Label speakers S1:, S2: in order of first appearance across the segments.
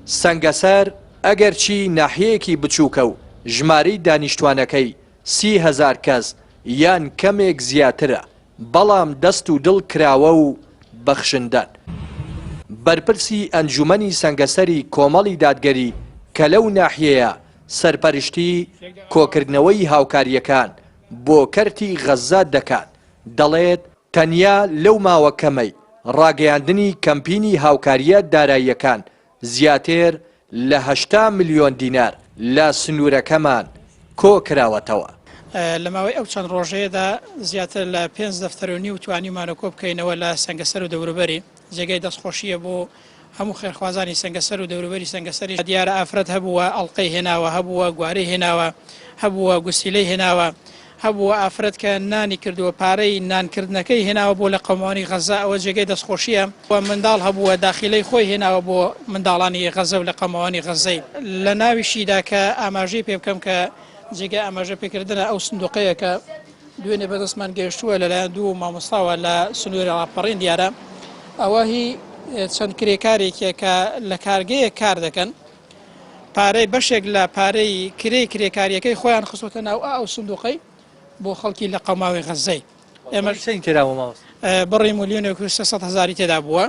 S1: سەنگەسەر ئەگەرچی ناحیەیەکی بچووکە و ژمارەی دانیشتوانەکەی 30 هەزار کەس یان کەمێک زیاترە، بەڵام دەست و دڵ کراوە و بەخشندەن. بەرپرسی ئەنجومەنی سەنگەسەری کۆمەڵی دادگەری کە لەو ناحیەیە سەرپەرشتی کۆکردنەوەی هاوکارییەکان بۆ کەرتی غەززە دەکات، دەڵێت، تەنیا لەو ماوە کەمەی ڕاگەیاندنی کەمپینی هاوکارییە داراییەکان زیاتر لە 80 ملیۆن دینار لە سنوورەکەمان کۆکراوەتەوە.
S2: لە ماوەی ئەو چەند ڕۆژەیەدا زیاتر لە پێنج دەفتەر و نیو توانیومانە کۆبکەینەوە لە سەنگەسەر و دەوروبەری، جێگای دەستخۆشییە بۆ هەموو خێرخوازانی سەنگەسەر و دەوروبەری سەنگەسەریش دیارە ئافرەت هەبووە ئەڵقەی هێناوە، هەبووە گوارەی هێناوە، هەبووە گوسیلەی هێناوە، هەبووە ئافرەت کە نانی کردووە پارەی نان کردنەکەی هێناوە بۆ لە قەوماوانی غەزە ئەوە جێگەی دەستخۆشییە و منداڵ هەبووە داخیلەی خۆی هێناوە بۆ منداڵانی غەزە و لە قەوماوانی غەزەی. لە ناویشیدا کە ئاماژەی پێ بکەم کە جێگای ئاماژە پێکردنە ئەو سندوقەیە کە دوێنێ بەدەستمان گەیشتووە لەلایەن دوو مامۆستاوە لە سنووری ڕاپەڕین دیارە ئەوە هی چەند کرێکارێکە کە لە کارگەیەک کار دەکەن پارەی بەشێک لە پارەی کرێی کرێکاریەکەی خۆیان خستۆتە ناو ئەو سندوقەی بۆ خەڵکی لە قەماوی غەزەی
S3: ئێمە
S2: بڕی ملیۆنێک و 300 هەزاری تێدا بووە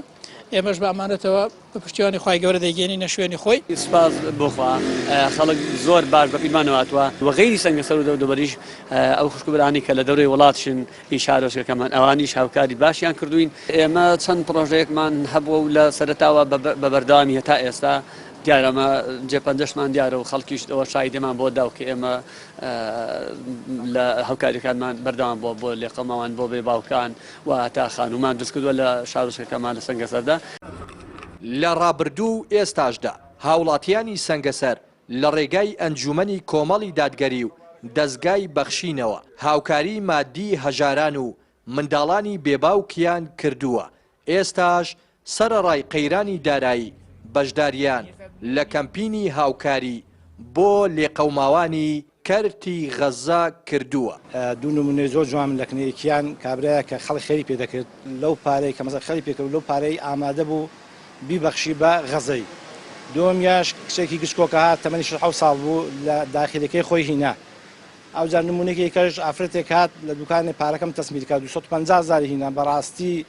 S2: ئێمەش بە ئەمانەتەوە بە پشتیوانی خوای گەورە دەیگەیەنینە شوێنی خۆی.
S3: سوپاس بۆ خوا خەڵک زۆر باش بە پیرمانەوە هاتووە و غەیری سەنگەسەر و دەوروبەریش ئەو خوشک و برانەی کە لە دەورەی وڵاتشن ئی شارۆچکەکەمان ئەوانیش هاوکاری باشیان کردووین. ئێمە چەند پڕۆژەیەکمان هەبووە و لە سەرەتاوە بە بەردەوامی هەتا ئێستا دیارە ئەمە جێ پەنجەشمان دیارە و خەڵکیش ئەوە شایدیمان بۆ دا و کە ئێمە لە هاوکاریەکانمان بەردەوام بووە بۆ لێقەوماوان بۆ بێ باوکان و هەتا خانوومان دروست کردووە لە شارۆچکەکەمان لە سەنگەسەردا.
S1: لە ڕابردوو و ئێستاشدا هاوڵاتیانی سەنگەسەر لە ڕێگای ئەنجومەنی کۆمەڵی دادگەری و دەزگای بەخشینەوە هاوکاری مادی هەژاران و منداڵانی بێباوکیان کردووە، ئێستاش سەرەڕای قەیرانی دارایی بەشداریان لە کەمپینی هاوکاری بۆ لێقەوماوانی کەرتی غەززە کردووە.
S4: دوو نمونەی زۆر جوانم لەکنە یەکیان کابرایە کە خەڵک خێری پێ دەکرد لەو پارەی کە مەسەلەن خێری پێ کرد لەو پارەی ئامادە بوو بیبەخشی بە غەزەی دووەمیاش کچێکی گچکۆکە هات تەمەنی شەش حەوت ساڵ بوو لە داخیلەکەی خۆی هینا ئەوجار نمونەیەکی کەش ئافرەتێک هات لە دوکانێ پارەکەم تەسمیل کرد 250 هەزاری هینا بەڕاستی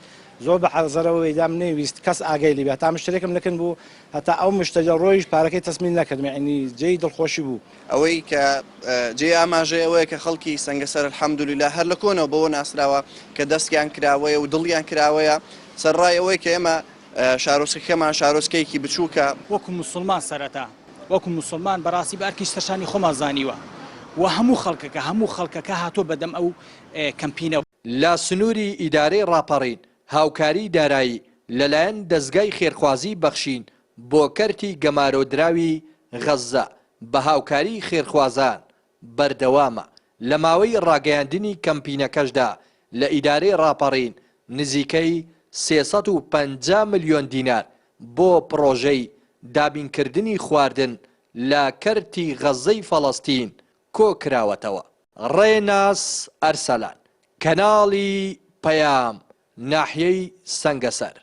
S4: زۆر بە حەزەرەوە وەیدام نەیویست کەس ئاگای لێ بێ هەتا مشتەرێکم لەکن بوو هەتا ئەو مشتەریە ڕۆیشت پارەکەی تەسمیل نەکردم یەعنی جێی دڵخۆشی بوو.
S5: ئەوەی کە جێی ئاماژەیە ئەوەیە کە خەڵکی سەنگەسەر الحمدللە هەر لە کۆنەوە بەوە ناسراوە کە دەستیان کراوەیە و دڵیان کراوەیە سەرەڕای ئەوەی کە ئێمە شارۆچکەکەمان شارۆچکەیەکی بچووکە.
S6: وەکو موسڵمان سەرەتا وەکو موسڵمان بەڕاستی بە ئەرکی سەرشانی خۆمان زانیوە و هەموو خەڵکەکە هەموو خەڵکەکە هاتووە بەدەم ئەو کەمپینەوە.
S1: لە سنووری ئیدارەی ڕاپەڕین هاوکاری دارایی لەلایەن دەزگای خێرخوازی بەخشین بۆ کەرتی گەمارۆدراوی غەززە بە هاوکاری خێرخوازان بەردەوامە، لە ماوەی ڕاگەیاندنی کەمپینەکەشدا لە ئیدارەی ڕاپەڕین نزیکەی 350 ملیۆن دینار بۆ پڕۆژەی دابینکردنی خواردن لە کەرتی غەززەی فەڵەستین کۆکراوەتەوە. ڕێناس ئەرسەلان، کەناڵی پەیام، ناحیەی سەنگەسەر.